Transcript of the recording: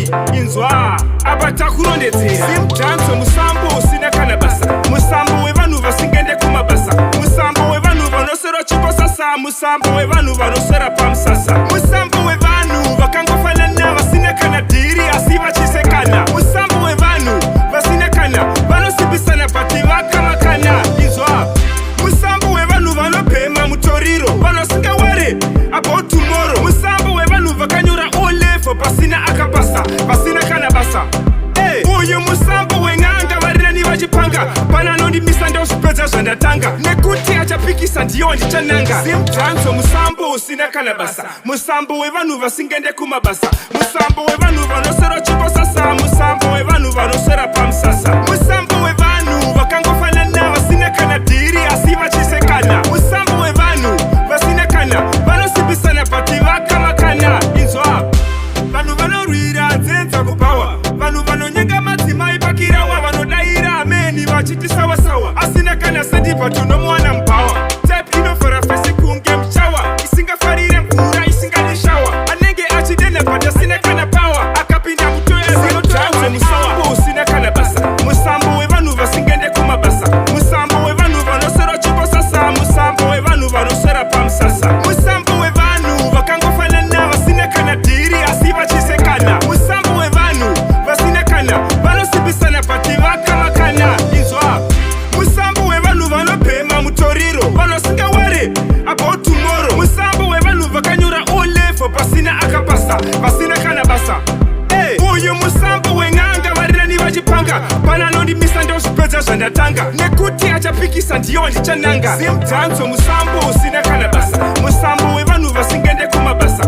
Nekuti inzwa, apa takurondedzera Zimdancehall, musambo usina kana basa, musambo wevanhu vasingaende kumabasa, musambo wevanhu vanoswera chingosasa, musambo wevanhu vanoswera pamusasa, musambo wevanhu vakangofanana, vasina kana dhiri asi vachisekana, musambo wevanhu vasina kana vanosimbisana but vakamakana. Inzwa, musambo wevanhu vanobhema mutoriro, vanosingaworry about tomorrow, musambo wevanhu vakanyora O level pasina akapasa, vasina kana basa. Hey, uyu musambo wen'anga, varirani vachipanga pana anondimisa, ndozvipedza zvandatanga, nekuti achapikisa ndiyo ndichananga. Zimdancehall, musambo usina kana basa, musambo wevanhu vasingaende kumabasa, musambo wevanhu vanoswera chingosasa, musambo wevanhu vanoswera pamusasa, musambo wevanhu vakangofanana, vasina kana dhiri asi vachisekana, musambo wevanhu vasina kana vanosimbisana but vakamakana. Inzwa, vanhu vanorwira nzenza kubhawa, vanhu vanonyenga madzimai pakirawa, vanodayira ameni vachiti sawasawa, asina kana sendi but unomuwana mubhawa, type inovhara face kunge muchawa, isingafarire mvura, isingadi shower, anenge achidenha but asina kana power, akapinda mutoya. Musambo usina kana basa, musambo wevanhu vasingaende kumabasa, musambo wevanhu vanoswera chingosasa, musambo wevanhu vanoswera pamusasa, musambo wevanhu vakangofanana, vasina kana dhiri asi vachisekana, musambo wevanhu vasina kana vanosimbisana but vakamakana. Inzwa, musambo wevanhu vanobhema mutoriro, vanosingaworry about tomorrow, musambo wevanhu vakanyora O level pasina akapasa, vasina kana basa. Hey, uyu musambo wen'anga, varirani vachipanga pana anondimisa, ndozvipedza zvandatanga, nekuti achapikisa ndiyo ndichananga. Zimdancehall, musambo usina kana basa, musambo wevanhu vasingaende kumabasa.